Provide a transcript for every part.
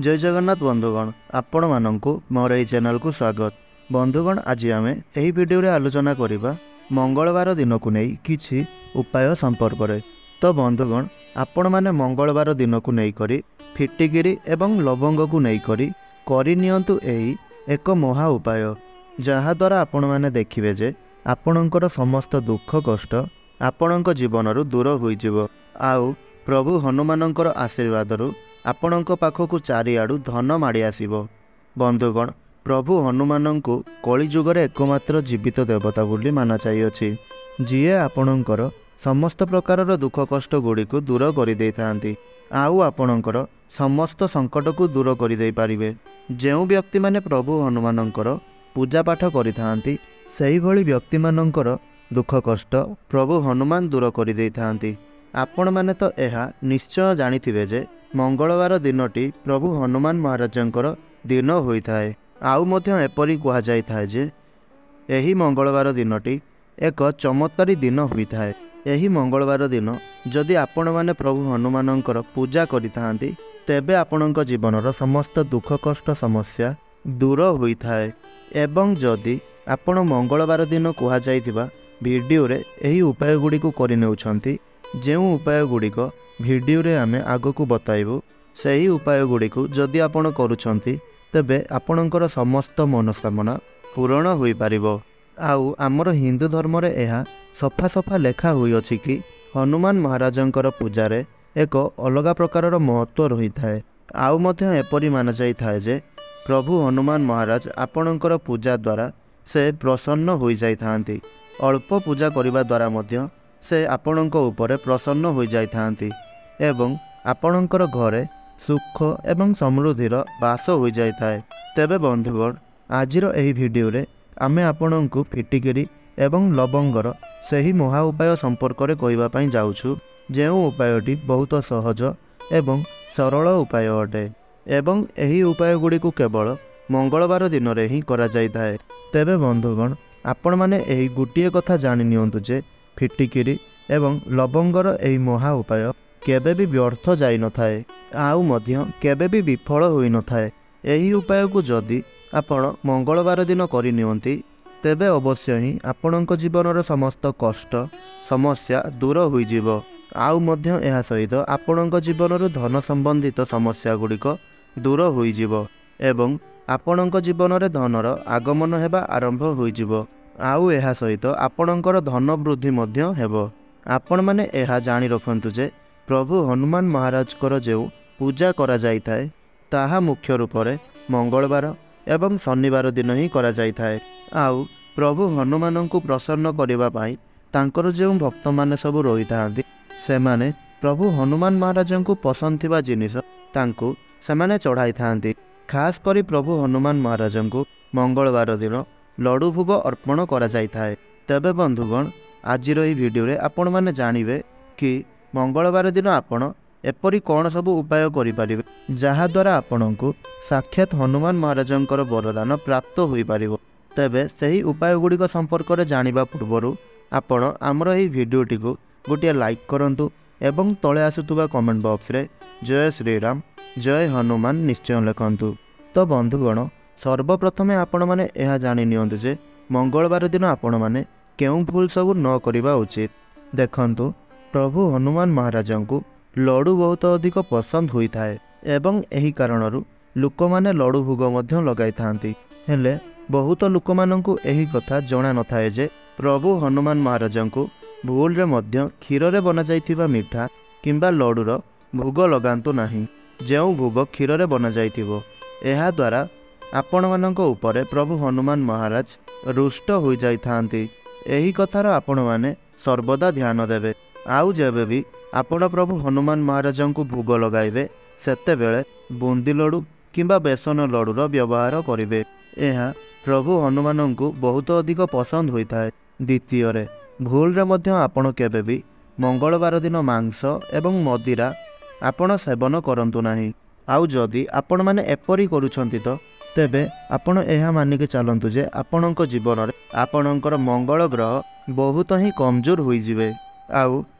ଜୟ ଜଗନ୍ନାଥ ବନ୍ଧୁଗଣ, ଆପଣମାନଙ୍କୁ ମୋର ଏହି ଚ୍ୟାନେଲକୁ ସ୍ୱାଗତ। ବନ୍ଧୁଗଣ, ଆଜି ଆମେ ଏହି ଭିଡ଼ିଓରେ ଆଲୋଚନା କରିବା ମଙ୍ଗଳବାର ଦିନକୁ ନେଇ କିଛି ଉପାୟ ସମ୍ପର୍କରେ। ତ ବନ୍ଧୁଗଣ, ଆପଣମାନେ ମଙ୍ଗଳବାର ଦିନକୁ ନେଇକରି ଫିଟିକିରି ଏବଂ ଲବଙ୍ଗକୁ ନେଇକରି କରିନିଅନ୍ତୁ ଏହି ଏକ ମହା ଉପାୟ, ଯାହାଦ୍ୱାରା ଆପଣମାନେ ଦେଖିବେ ଯେ ଆପଣଙ୍କର ସମସ୍ତ ଦୁଃଖ କଷ୍ଟ ଆପଣଙ୍କ ଜୀବନରୁ ଦୂର ହୋଇଯିବ, ଆଉ ପ୍ରଭୁ ହନୁମାନଙ୍କର ଆଶୀର୍ବାଦରୁ ଆପଣଙ୍କ ପାଖକୁ ଚାରିଆଡ଼ୁ ଧନ ମାଡ଼ି ଆସିବ। ବନ୍ଧୁଗଣ, ପ୍ରଭୁ ହନୁମାନଙ୍କୁ କଳିଯୁଗରେ ଏକମାତ୍ର ଜୀବିତ ଦେବତା ବୋଲି ମାନାଯାଇଅଛି, ଯିଏ ଆପଣଙ୍କର ସମସ୍ତ ପ୍ରକାରର ଦୁଃଖ କଷ୍ଟ ଗୁଡ଼ିକୁ ଦୂର କରିଦେଇଥାନ୍ତି ଆଉ ଆପଣଙ୍କର ସମସ୍ତ ସଙ୍କଟକୁ ଦୂର କରିଦେଇପାରିବେ। ଯେଉଁ ବ୍ୟକ୍ତିମାନେ ପ୍ରଭୁ ହନୁମାନଙ୍କର ପୂଜା ପାଠ କରିଥାନ୍ତି, ସେହିଭଳି ବ୍ୟକ୍ତିମାନଙ୍କର ଦୁଃଖ କଷ୍ଟ ପ୍ରଭୁ ହନୁମାନ ଦୂର କରିଦେଇଥାନ୍ତି। ଆପଣମାନେ ତ ଏହା ନିଶ୍ଚୟ ଜାଣିଥିବେ ଯେ ମଙ୍ଗଳବାର ଦିନଟି ପ୍ରଭୁ ହନୁମାନ ମହାରାଜଙ୍କର ଦିନ ହୋଇଥାଏ। ଆଉ ମଧ୍ୟ ଏପରି କୁହାଯାଇଥାଏ ଯେ ଏହି ମଙ୍ଗଳବାର ଦିନଟି ଏକ ଚମତ୍କାରୀ ଦିନ ହୋଇଥାଏ। ଏହି ମଙ୍ଗଳବାର ଦିନ ଯଦି ଆପଣମାନେ ପ୍ରଭୁ ହନୁମାନଙ୍କର ପୂଜା କରିଥାନ୍ତି, ତେବେ ଆପଣଙ୍କ ଜୀବନର ସମସ୍ତ ଦୁଃଖ କଷ୍ଟ ସମସ୍ୟା ଦୂର ହୋଇଥାଏ। ଏବଂ ଯଦି ଆପଣ ମଙ୍ଗଳବାର ଦିନ କୁହାଯାଇଥିବା ଭିଡ଼ିଓରେ ଏହି ଉପାୟ ଗୁଡ଼ିକୁ କରିନେଉଛନ୍ତି, ଯେଉଁ ଉପାୟ ଗୁଡ଼ିକ ଭିଡ଼ିଓରେ ଆମେ ଆଗକୁ ବତାଇବୁ, ସେହି ଉପାୟ ଗୁଡ଼ିକୁ ଯଦି ଆପଣ କରୁଛନ୍ତି, ତେବେ ଆପଣଙ୍କର ସମସ୍ତ ମନସ୍କାମନା ପୂରଣ ହୋଇପାରିବ। ଆଉ ଆମର ହିନ୍ଦୁ ଧର୍ମରେ ଏହା ସଫା ସଫା ଲେଖା ହୋଇଅଛି କି ହନୁମାନ ମହାରାଜଙ୍କର ପୂଜାରେ ଏକ ଅଲଗା ପ୍ରକାରର ମହତ୍ତ୍ୱ ରହିଥାଏ। ଆଉ ମଧ୍ୟ ଏପରି ମାନାଯାଇଥାଏ ଯେ ପ୍ରଭୁ ହନୁମାନ ମହାରାଜ ଆପଣଙ୍କର ପୂଜା ଦ୍ୱାରା ସେ ପ୍ରସନ୍ନ ହୋଇଯାଇଥାନ୍ତି। ଅଳ୍ପ ପୂଜା କରିବା ଦ୍ୱାରା ମଧ୍ୟ ସେ ଆପଣଙ୍କ ଉପରେ ପ୍ରସନ୍ନ ହୋଇଯାଇଥାନ୍ତି ଏବଂ ଆପଣଙ୍କର ଘରେ ସୁଖ ଏବଂ ସମୃଦ୍ଧିର ବାସ ହୋଇଯାଇଥାଏ। ତେବେ ବନ୍ଧୁଗଣ, ଆଜିର ଏହି ଭିଡ଼ିଓରେ ଆମେ ଆପଣଙ୍କୁ ଫିଟିକିରି ଏବଂ ଲବଙ୍ଗର ସେହି ମହା ଉପାୟ ସମ୍ପର୍କରେ କହିବା ପାଇଁ ଯାଉଛୁ, ଯେଉଁ ଉପାୟଟି ବହୁତ ସହଜ ଏବଂ ସରଳ ଉପାୟ ଅଟେ ଏବଂ ଏହି ଉପାୟ ଗୁଡ଼ିକୁ କେବଳ ମଙ୍ଗଳବାର ଦିନରେ ହିଁ କରାଯାଇଥାଏ। ତେବେ ବନ୍ଧୁଗଣ, ଆପଣମାନେ ଏହି ଗୋଟିଏ କଥା ଜାଣି ନିଅନ୍ତୁ ଯେ ଫିଟିକିରି ଏବଂ ଲବଙ୍ଗର ଏହି ମହା ଉପାୟ କେବେ ବି ବ୍ୟର୍ଥ ଯାଇନଥାଏ, ଆଉ ମଧ୍ୟ କେବେ ବି ବିଫଳ ହୋଇନଥାଏ। ଏହି ଉପାୟକୁ ଯଦି ଆପଣ ମଙ୍ଗଳବାର ଦିନ କରିନିଅନ୍ତି, ତେବେ ଅବଶ୍ୟ ହିଁ ଆପଣଙ୍କ ଜୀବନର ସମସ୍ତ କଷ୍ଟ ସମସ୍ୟା ଦୂର ହୋଇଯିବ। ଆଉ ମଧ୍ୟ ଏହା ସହିତ ଆପଣଙ୍କ ଜୀବନରୁ ଧନ ସମ୍ବନ୍ଧିତ ସମସ୍ୟା ଗୁଡ଼ିକ ଦୂର ହୋଇଯିବ ଏବଂ ଆପଣଙ୍କ ଜୀବନରେ ଧନର ଆଗମନ ହେବା ଆରମ୍ଭ ହୋଇଯିବ। ଆଉ ଏହା ସହିତ ଆପଣଙ୍କର ଧନ ବୃଦ୍ଧି ମଧ୍ୟ ହେବ। ଆପଣମାନେ ଏହା ଜାଣି ରଖନ୍ତୁ ଯେ ପ୍ରଭୁ ହନୁମାନ ମହାରାଜଙ୍କର ଯେଉଁ ପୂଜା କରାଯାଇଥାଏ, ତାହା ମୁଖ୍ୟ ରୂପରେ ମଙ୍ଗଳବାର ଏବଂ ଶନିବାର ଦିନ ହିଁ କରାଯାଇଥାଏ। ଆଉ ପ୍ରଭୁ ହନୁମାନଙ୍କୁ ପ୍ରସନ୍ନ କରିବା ପାଇଁ ତାଙ୍କର ଯେଉଁ ଭକ୍ତମାନେ ସବୁ ରହିଥାନ୍ତି, ସେମାନେ ପ୍ରଭୁ ହନୁମାନ ମହାରାଜଙ୍କୁ ପସନ୍ଦ ଥିବା ଜିନିଷ ତାଙ୍କୁ ସେମାନେ ଚଢ଼ାଇଥାନ୍ତି। ଖାସ୍ କରି ପ୍ରଭୁ ହନୁମାନ ମହାରାଜଙ୍କୁ ମଙ୍ଗଳବାର ଦିନ ଲଡ଼ୁ ଭୋଗ ଅର୍ପଣ କରାଯାଇଥାଏ। ତେବେ ବନ୍ଧୁଗଣ, ଆଜିର ଏହି ଭିଡ଼ିଓରେ ଆପଣମାନେ ଜାଣିବେ କି ମଙ୍ଗଳବାର ଦିନ ଆପଣ ଏପରି କ'ଣ ସବୁ ଉପାୟ କରିପାରିବେ, ଯାହାଦ୍ୱାରା ଆପଣଙ୍କୁ ସାକ୍ଷାତ ହନୁମାନ ମହାରାଜଙ୍କର ବରଦାନ ପ୍ରାପ୍ତ ହୋଇପାରିବ। ତେବେ ସେହି ଉପାୟ ଗୁଡ଼ିକ ସମ୍ପର୍କରେ ଜାଣିବା ପୂର୍ବରୁ ଆପଣ ଆମର ଏହି ଭିଡ଼ିଓଟିକୁ ଗୋଟିଏ ଲାଇକ୍ କରନ୍ତୁ ଏବଂ ତଳେ ଆସୁଥିବା କମେଣ୍ଟ ବକ୍ସରେ ଜୟ ଶ୍ରୀରାମ, ଜୟ ହନୁମାନ ନିଶ୍ଚୟ ଲେଖନ୍ତୁ। ତ ବନ୍ଧୁଗଣ, ସର୍ବପ୍ରଥମେ ଆପଣମାନେ ଏହା ଜାଣି ନିଅନ୍ତୁ ଯେ ମଙ୍ଗଳବାର ଦିନ ଆପଣମାନେ କେଉଁ ଭୁଲ ସବୁ ନ କରିବା ଉଚିତ। ଦେଖନ୍ତୁ, ପ୍ରଭୁ ହନୁମାନ ମହାରାଜଙ୍କୁ ଲଡ଼ୁ ବହୁତ ଅଧିକ ପସନ୍ଦ ହୋଇଥାଏ ଏବଂ ଏହି କାରଣରୁ ଲୋକମାନେ ଲଡ଼ୁ ଭୋଗ ମଧ୍ୟ ଲଗାଇଥାନ୍ତି। ହେଲେ ବହୁତ ଲୋକମାନଙ୍କୁ ଏହି କଥା ଜଣା ନଥାଏ ଯେ ପ୍ରଭୁ ହନୁମାନ ମହାରାଜଙ୍କୁ ଭୁଲରେ ମଧ୍ୟ କ୍ଷୀରରେ ବନାଯାଇଥିବା ମିଠା କିମ୍ବା ଲଡ଼ୁର ଭୋଗ ଲଗାନ୍ତୁ ନାହିଁ, ଯେଉଁ ଭୋଗ କ୍ଷୀରରେ ବନାଯାଇଥିବ। ଏହାଦ୍ୱାରା ଆପଣମାନଙ୍କ ଉପରେ ପ୍ରଭୁ ହନୁମାନ ମହାରାଜ ରୁଷ୍ଟ ହୋଇଯାଇଥାନ୍ତି। ଏହି କଥାର ଆପଣମାନେ ସର୍ବଦା ଧ୍ୟାନ ଦେବେ। ଆଉ ଯେବେ ବି ଆପଣ ପ୍ରଭୁ ହନୁମାନ ମହାରାଜଙ୍କୁ ଭୋଗ ଲଗାଇବେ, ସେତେବେଳେ ବୁନ୍ଦି ଲଡ଼ୁ କିମ୍ବା ବେସନ ଲଡ଼ୁର ବ୍ୟବହାର କରିବେ। ଏହା ପ୍ରଭୁ ହନୁମାନଙ୍କୁ ବହୁତ ଅଧିକ ପସନ୍ଦ ହୋଇଥାଏ। ଦ୍ୱିତୀୟରେ, ଭୁଲରେ ମଧ୍ୟ ଆପଣ କେବେ ବି ମଙ୍ଗଳବାର ଦିନ ମାଂସ ଏବଂ ମଦିରା ଆପଣ ସେବନ କରନ୍ତୁ ନାହିଁ। ଆଉ ଯଦି ଆପଣମାନେ ଏପରି କରୁଛନ୍ତି ତ ତେବେ ଆପଣ ଏହା ମାନିକି ଚାଲନ୍ତୁ ଯେ ଆପଣଙ୍କ ଜୀବନରେ ଆପଣଙ୍କର ମଙ୍ଗଳ ଗ୍ରହ ବହୁତ ହିଁ କମଜୋର ହୋଇଯିବେ। ଆଉ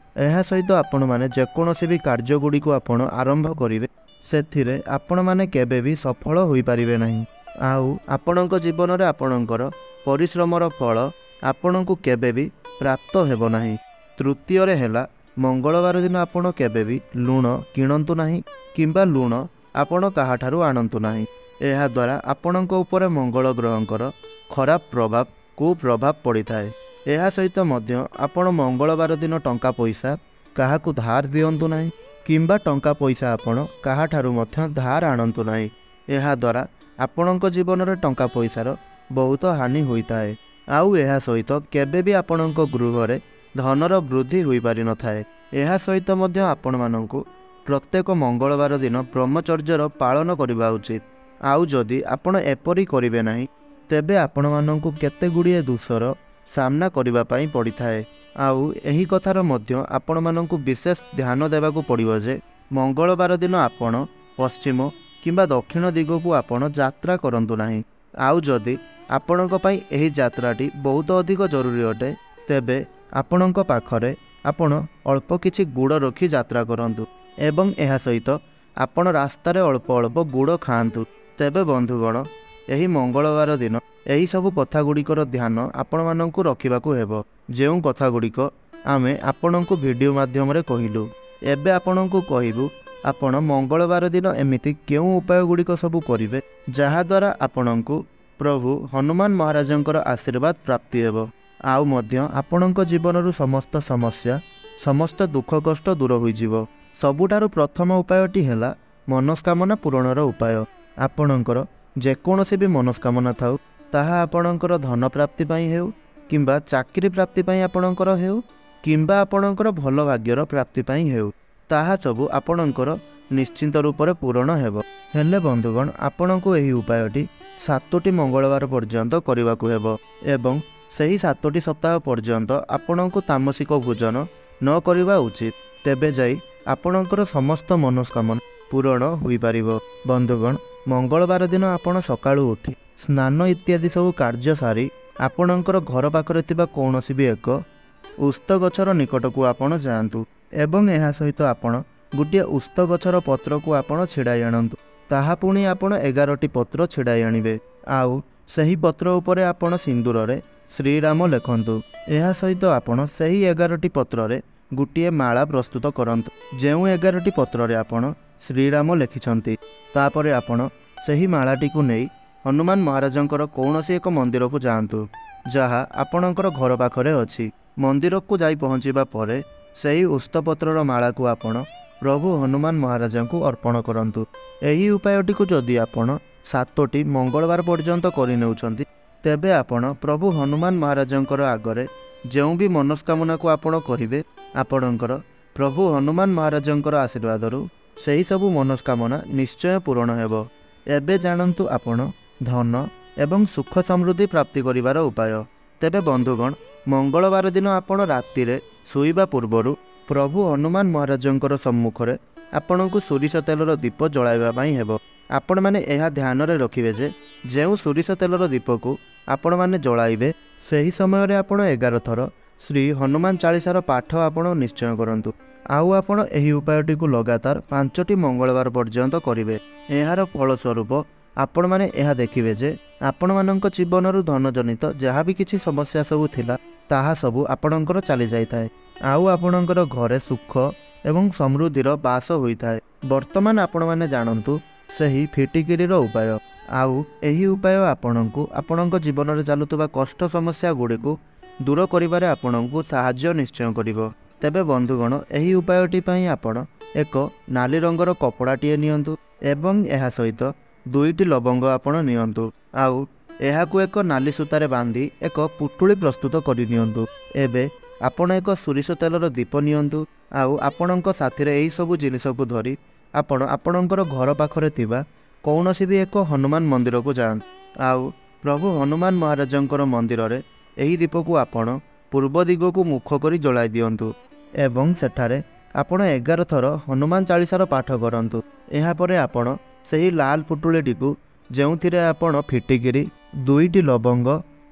ଏହା ସହିତ ଆପଣମାନେ ଯେକୌଣସି ବି କାର୍ଯ୍ୟ ଗୁଡ଼ିକୁ ଆପଣ ଆରମ୍ଭ କରିବେ, ସେଥିରେ ଆପଣମାନେ କେବେ ବି ସଫଳ ହୋଇପାରିବେ ନାହିଁ। ଆଉ ଆପଣଙ୍କ ଜୀବନରେ ଆପଣଙ୍କର ପରିଶ୍ରମର ଫଳ ଆପଣଙ୍କୁ କେବେ ବି ପ୍ରାପ୍ତ ହେବ ନାହିଁ। ତୃତୀୟରେ ହେଲା, ମଙ୍ଗଳବାର ଦିନ ଆପଣ କେବେ ବି ଲୁଣ କିଣନ୍ତୁ ନାହିଁ କିମ୍ବା ଲୁଣ ଆପଣ କାହାଠାରୁ ଆଣନ୍ତୁ ନାହିଁ। ଏହାଦ୍ୱାରା ଆପଣଙ୍କ ଉପରେ ମଙ୍ଗଳ ଗ୍ରହଙ୍କର ଖରାପ ପ୍ରଭାବ, କୁପ୍ରଭାବ ପଡ଼ିଥାଏ। ଏହା ସହିତ ମଧ୍ୟ ଆପଣ ମଙ୍ଗଳବାର ଦିନ ଟଙ୍କା ପଇସା କାହାକୁ ଧାର ଦିଅନ୍ତୁ ନାହିଁ କିମ୍ବା ଟଙ୍କା ପଇସା ଆପଣ କାହାଠାରୁ ମଧ୍ୟ ଧାର ଆଣନ୍ତୁ ନାହିଁ। ଏହାଦ୍ୱାରା ଆପଣଙ୍କ ଜୀବନରେ ଟଙ୍କା ପଇସାର ବହୁତ ହାନି ହୋଇଥାଏ। ଆଉ ଏହା ସହିତ କେବେ ବି ଆପଣଙ୍କ ଗୃହରେ ଧନର ବୃଦ୍ଧି ହୋଇପାରିନଥାଏ। ଏହା ସହିତ ମଧ୍ୟ ଆପଣମାନଙ୍କୁ ପ୍ରତ୍ୟେକ ମଙ୍ଗଳବାର ଦିନ ବ୍ରହ୍ମଚର୍ଯ୍ୟର ପାଳନ କରିବା ଉଚିତ। ଆଉ ଯଦି ଆପଣ ଏପରି କରିବେ ନାହିଁ, ତେବେ ଆପଣମାନଙ୍କୁ କେତେ ଗୁଡ଼ିଏ ଦୋଷର ସାମ୍ନା କରିବା ପାଇଁ ପଡ଼ିଥାଏ। ଆଉ ଏହି କଥାର ମଧ୍ୟ ଆପଣମାନଙ୍କୁ ବିଶେଷ ଧ୍ୟାନ ଦେବାକୁ ପଡ଼ିବ ଯେ ମଙ୍ଗଳବାର ଦିନ ଆପଣ ପଶ୍ଚିମ କିମ୍ବା ଦକ୍ଷିଣ ଦିଗକୁ ଆପଣ ଯାତ୍ରା କରନ୍ତୁ ନାହିଁ। ଆଉ ଯଦି ଆପଣଙ୍କ ପାଇଁ ଏହି ଯାତ୍ରାଟି ବହୁତ ଅଧିକ ଜରୁରୀ ଅଟେ, ତେବେ ଆପଣଙ୍କ ପାଖରେ ଆପଣ ଅଳ୍ପ କିଛି ଗୁଡ଼ ରଖି ଯାତ୍ରା କରନ୍ତୁ ଏବଂ ଏହା ସହିତ ଆପଣ ରାସ୍ତାରେ ଅଳ୍ପ ଅଳ୍ପ ଗୁଡ଼ ଖାଆନ୍ତୁ। ତେବେ ବନ୍ଧୁଗଣ, ଏହି ମଙ୍ଗଳବାର ଦିନ ଏହିସବୁ କଥା ଗୁଡ଼ିକର ଧ୍ୟାନ ଆପଣମାନଙ୍କୁ ରଖିବାକୁ ହେବ, ଯେଉଁ କଥା ଗୁଡ଼ିକ ଆମେ ଆପଣଙ୍କୁ ଭିଡ଼ିଓ ମାଧ୍ୟମରେ କହିଲୁ। ଏବେ ଆପଣଙ୍କୁ କହିବୁ ଆପଣ ମଙ୍ଗଳବାର ଦିନ ଏମିତି କେଉଁ ଉପାୟ ଗୁଡ଼ିକ ସବୁ କରିବେ, ଯାହାଦ୍ୱାରା ଆପଣଙ୍କୁ ପ୍ରଭୁ ହନୁମାନ ମହାରାଜଙ୍କର ଆଶୀର୍ବାଦ ପ୍ରାପ୍ତି ହେବ, ଆଉ ମଧ୍ୟ ଆପଣଙ୍କ ଜୀବନରୁ ସମସ୍ତ ସମସ୍ୟା, ସମସ୍ତ ଦୁଃଖ କଷ୍ଟ ଦୂର ହୋଇଯିବ। ସବୁଠାରୁ ପ୍ରଥମ ଉପାୟଟି ହେଲା ମନସ୍କାମନା ପୂରଣର ଉପାୟ। ଆପଣଙ୍କର ଯେକୌଣସି ବି ମନସ୍କାମନା ଥାଉ, ତାହା ଆପଣଙ୍କର ଧନ ପ୍ରାପ୍ତି ପାଇଁ ହେଉ କିମ୍ବା ଚାକିରି ପ୍ରାପ୍ତି ପାଇଁ ଆପଣଙ୍କର ହେଉ କିମ୍ବା ଆପଣଙ୍କର ଭଲ ଭାଗ୍ୟର ପ୍ରାପ୍ତି ପାଇଁ ହେଉ, ତାହା ସବୁ ଆପଣଙ୍କର ନିଶ୍ଚିନ୍ତ ରୂପରେ ପୂରଣ ହେବ। ହେଲେ ବନ୍ଧୁଗଣ, ଆପଣଙ୍କୁ ଏହି ଉପାୟଟି 7ଟି ମଙ୍ଗଳବାର ପର୍ଯ୍ୟନ୍ତ କରିବାକୁ ହେବ ଏବଂ ସେହି 7ଟି ସପ୍ତାହ ପର୍ଯ୍ୟନ୍ତ ଆପଣଙ୍କୁ ତାମସିକ ଭୋଜନ ନ କରିବା ଉଚିତ। ତେବେ ଯାଇ ଆପଣଙ୍କର ସମସ୍ତ ମନସ୍କାମନା ପୂରଣ ହୋଇପାରିବ। ବନ୍ଧୁଗଣ, ମଙ୍ଗଳବାର ଦିନ ଆପଣ ସକାଳୁ ଉଠି ସ୍ନାନ ଇତ୍ୟାଦି ସବୁ କାର୍ଯ୍ୟ ସାରି ଆପଣଙ୍କର ଘର ପାଖରେ ଥିବା କୌଣସି ବି ଏକ ଉସ୍ତ ଗଛର ନିକଟକୁ ଆପଣ ଯାଆନ୍ତୁ ଏବଂ ଏହା ସହିତ ଆପଣ ଗୋଟିଏ ଉସ୍ତ ଗଛର ପତ୍ରକୁ ଆପଣ ଛିଡ଼ାଇ ଆଣନ୍ତୁ। ତାହା ପୁଣି ଆପଣ 11ଟି ପତ୍ର ଛିଡ଼ାଇ ଆଣିବେ, ଆଉ ସେହି ପତ୍ର ଉପରେ ଆପଣ ସିନ୍ଦୁରରେ ଶ୍ରୀରାମ ଲେଖନ୍ତୁ। ଏହା ସହିତ ଆପଣ ସେହି 11ଟି ପତ୍ରରେ ଗୋଟିଏ ମାଳା ପ୍ରସ୍ତୁତ କରନ୍ତୁ, ଯେଉଁ 11ଟି ପତ୍ରରେ ଆପଣ ଶ୍ରୀରାମ ଲେଖିଛନ୍ତି। ତାପରେ ଆପଣ ସେହି ମାଳାଟିକୁ ନେଇ ହନୁମାନ ମହାରାଜଙ୍କର କୌଣସି ଏକ ମନ୍ଦିରକୁ ଯାଆନ୍ତୁ, ଯାହା ଆପଣଙ୍କର ଘର ପାଖରେ ଅଛି। ମନ୍ଦିରକୁ ଯାଇ ପହଞ୍ଚିବା ପରେ ସେହି ଉସ୍ତପତ୍ରର ମାଳାକୁ ଆପଣ ପ୍ରଭୁ ହନୁମାନ ମହାରାଜଙ୍କୁ ଅର୍ପଣ କରନ୍ତୁ। ଏହି ଉପାୟଟିକୁ ଯଦି ଆପଣ 7ଟି ମଙ୍ଗଳବାର ପର୍ଯ୍ୟନ୍ତ କରିନେଉଛନ୍ତି, ତେବେ ଆପଣ ପ୍ରଭୁ ହନୁମାନ ମହାରାଜଙ୍କର ଆଗରେ ଯେଉଁ ବି ମନସ୍କାମନାକୁ ଆପଣ କହିବେ, ଆପଣଙ୍କର ପ୍ରଭୁ ହନୁମାନ ମହାରାଜଙ୍କର ଆଶୀର୍ବାଦରୁ ସେହି ସବୁ ମନସ୍କାମନା ନିଶ୍ଚୟ ପୂରଣ ହେବ। ଏବେ ଜାଣନ୍ତୁ ଆପଣ ଧନ ଏବଂ ସୁଖ ସମୃଦ୍ଧି ପ୍ରାପ୍ତି କରିବାର ଉପାୟ। ତେବେ ବନ୍ଧୁଗଣ, ମଙ୍ଗଳବାର ଦିନ ଆପଣ ରାତିରେ ଶୋଇବା ପୂର୍ବରୁ ପ୍ରଭୁ ହନୁମାନ ମହାରାଜଙ୍କର ସମ୍ମୁଖରେ ଆପଣଙ୍କୁ ସୋରିଷ ତେଲର ଦୀପ ଜଳାଇବା ପାଇଁ ହେବ। ଆପଣମାନେ ଏହା ଧ୍ୟାନରେ ରଖିବେ ଯେ ଯେଉଁ ସୋରିଷ ତେଲର ଦୀପକୁ ଆପଣମାନେ ଜଳାଇବେ, ସେହି ସମୟରେ ଆପଣ 11 ଥର ଶ୍ରୀ ହନୁମାନ ଚାଳିଶାର ପାଠ ଆପଣ ନିଶ୍ଚୟ କରନ୍ତୁ। ଆଉ ଆପଣ ଏହି ଉପାୟଟିକୁ ଲଗାତାର 5ଟି ମଙ୍ଗଳବାର ପର୍ଯ୍ୟନ୍ତ କରିବେ। ଏହାର ଫଳସ୍ୱରୂପ ଆପଣମାନେ ଏହା ଦେଖିବେ ଯେ ଆପଣମାନଙ୍କ ଜୀବନରୁ ଧନଜନିତ ଯାହା ବି କିଛି ସମସ୍ୟା ସବୁ ଥିଲା, ତାହା ସବୁ ଆପଣଙ୍କର ଚାଲି ଯାଇଥାଏ, ଆଉ ଆପଣଙ୍କର ଘରେ ସୁଖ ଏବଂ ସମୃଦ୍ଧିର ବାସ ହୋଇଥାଏ। ବର୍ତ୍ତମାନ ଆପଣମାନେ ଜାଣନ୍ତୁ ସେହି ଫିଟିକିରିର ଉପାୟ। ଆଉ ଏହି ଉପାୟ ଆପଣଙ୍କୁ ଆପଣଙ୍କ ଜୀବନରେ ଚାଲୁଥିବା କଷ୍ଟ ସମସ୍ୟା ଗୁଡ଼ିକୁ ଦୂର କରିବାରେ ଆପଣଙ୍କୁ ସାହାଯ୍ୟ ନିଶ୍ଚୟ କରିବ। ତେବେ ବନ୍ଧୁଗଣ, ଏହି ଉପାୟଟି ପାଇଁ ଆପଣ ଏକ ନାଲି ରଙ୍ଗର କପଡ଼ାଟିଏ ନିଅନ୍ତୁ ଏବଂ ଏହା ସହିତ 2ଟି ଲବଙ୍ଗ ଆପଣ ନିଅନ୍ତୁ, ଆଉ ଏହାକୁ ଏକ ନାଲି ସୂତାରେ ବାନ୍ଧି ଏକ ପୁଟୁଳି ପ୍ରସ୍ତୁତ କରିନିଅନ୍ତୁ। ଏବେ ଆପଣ ଏକ ସୋରିଷ ତେଲର ଦୀପ ନିଅନ୍ତୁ, ଆଉ ଆପଣଙ୍କ ସାଥିରେ ଏହିସବୁ ଜିନିଷକୁ ଧରି ଆପଣ ଆପଣଙ୍କର ଘର ପାଖରେ ଥିବା କୌଣସି ବି ଏକ ହନୁମାନ ମନ୍ଦିରକୁ ଯାଆନ୍ତୁ, ଆଉ ପ୍ରଭୁ ହନୁମାନ ମହାରାଜଙ୍କର ମନ୍ଦିରରେ ଏହି ଦୀପକୁ ଆପଣ ପୂର୍ବ ଦିଗକୁ ମୁଖ କରି ଜଳାଇ ଦିଅନ୍ତୁ ଏବଂ ସେଠାରେ ଆପଣ 11 ଥର ହନୁମାନ ଚାଳିଶାର ପାଠ କରନ୍ତୁ। ଏହାପରେ ଆପଣ ସେହି ଲାଲ ପୁଟୁଳିଟିକୁ, ଯେଉଁଥିରେ ଆପଣ ଫିଟିକିରି, 2ଟି ଲବଙ୍ଗ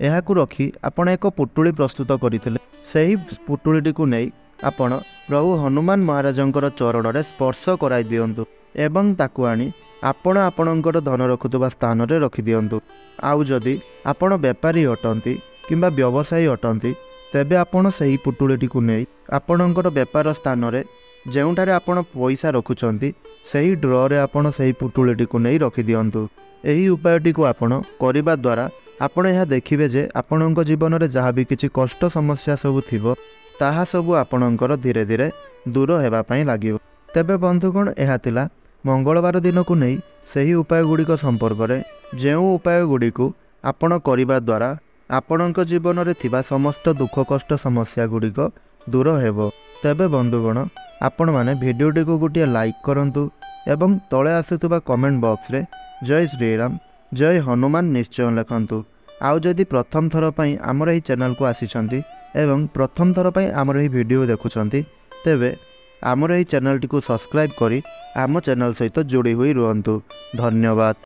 ଏହାକୁ ରଖି ଆପଣ ଏକ ପୁଟୁଳି ପ୍ରସ୍ତୁତ କରିଥିଲେ, ସେହି ପୁଟୁଳିଟିକୁ ନେଇ ଆପଣ ପ୍ରଭୁ ହନୁମାନ ମହାରାଜଙ୍କର ଚରଣରେ ସ୍ପର୍ଶ କରାଇ ଦିଅନ୍ତୁ। ଏବଂ ତାକୁ ଆଣି ଆପଣ ଆପଣଙ୍କର ଧନ ରଖୁଥିବା ସ୍ଥାନରେ ରଖିଦିଅନ୍ତୁ। ଆଉ ଯଦି ଆପଣ ବେପାରୀ ଅଟନ୍ତି କିମ୍ବା ବ୍ୟବସାୟୀ ଅଟନ୍ତି, ତେବେ ଆପଣ ସେହି ପୁଟୁଳିଟିକୁ ନେଇ ଆପଣଙ୍କର ବେପାର ସ୍ଥାନରେ ଯେଉଁଠାରେ ଆପଣ ପଇସା ରଖୁଛନ୍ତି, ସେହି ଡ୍ରରେ ଆପଣ ସେହି ପୁଟୁଳିଟିକୁ ନେଇ ରଖିଦିଅନ୍ତୁ। ଏହି ଉପାୟଟିକୁ ଆପଣ କରିବା ଦ୍ୱାରା ଆପଣ ଏହା ଦେଖିବେ ଯେ ଆପଣଙ୍କ ଜୀବନରେ ଯାହା ବି କିଛି କଷ୍ଟ ସମସ୍ୟା ସବୁ ଥିବ, ତାହା ସବୁ ଆପଣଙ୍କର ଧୀରେ ଧୀରେ ଦୂର ହେବା ପାଇଁ ଲାଗିବ। ତେବେ ବନ୍ଧୁଗଣ, ଏହା ଥିଲା ମଙ୍ଗଳବାର ଦିନକୁ ନେଇ ସେହି ଉପାୟ ଗୁଡ଼ିକ ସମ୍ପର୍କରେ, ଯେଉଁ ଉପାୟ ଗୁଡ଼ିକୁ ଆପଣ କରିବା ଦ୍ୱାରା ଆପଣଙ୍କ ଜୀବନରେ ଥିବା ସମସ୍ତ ଦୁଃଖ କଷ୍ଟ ସମସ୍ୟା ଗୁଡ଼ିକ ଦୂର ହେବ। ତେବେ ବନ୍ଧୁଗଣ, ଆପଣମାନେ ଭିଡ଼ିଓଟିକୁ ଗୋଟିଏ ଲାଇକ୍ କରନ୍ତୁ ଏବଂ ତଳେ ଆସୁଥିବା କମେଣ୍ଟ ବକ୍ସରେ ଜୟ ଶ୍ରୀରାମ, ଜୟ ହନୁମାନ ନିଶ୍ଚୟ ଲେଖନ୍ତୁ। ଆଉ ଯଦି ପ୍ରଥମ ଥର ପାଇଁ ଆମର ଏହି ଚ୍ୟାନେଲକୁ ଆସିଛନ୍ତି ଏବଂ ପ୍ରଥମ ଥର ପାଇଁ ଆମର ଏହି ଭିଡ଼ିଓ ଦେଖୁଛନ୍ତି, ତେବେ ଆମର ଏହି ଚ୍ୟାନେଲଟିକୁ ସବସ୍କ୍ରାଇବ୍ କରି ଆମ ଚ୍ୟାନେଲ ସହିତ ଯୋଡ଼ି ହୋଇ ରୁହନ୍ତୁ। ଧନ୍ୟବାଦ।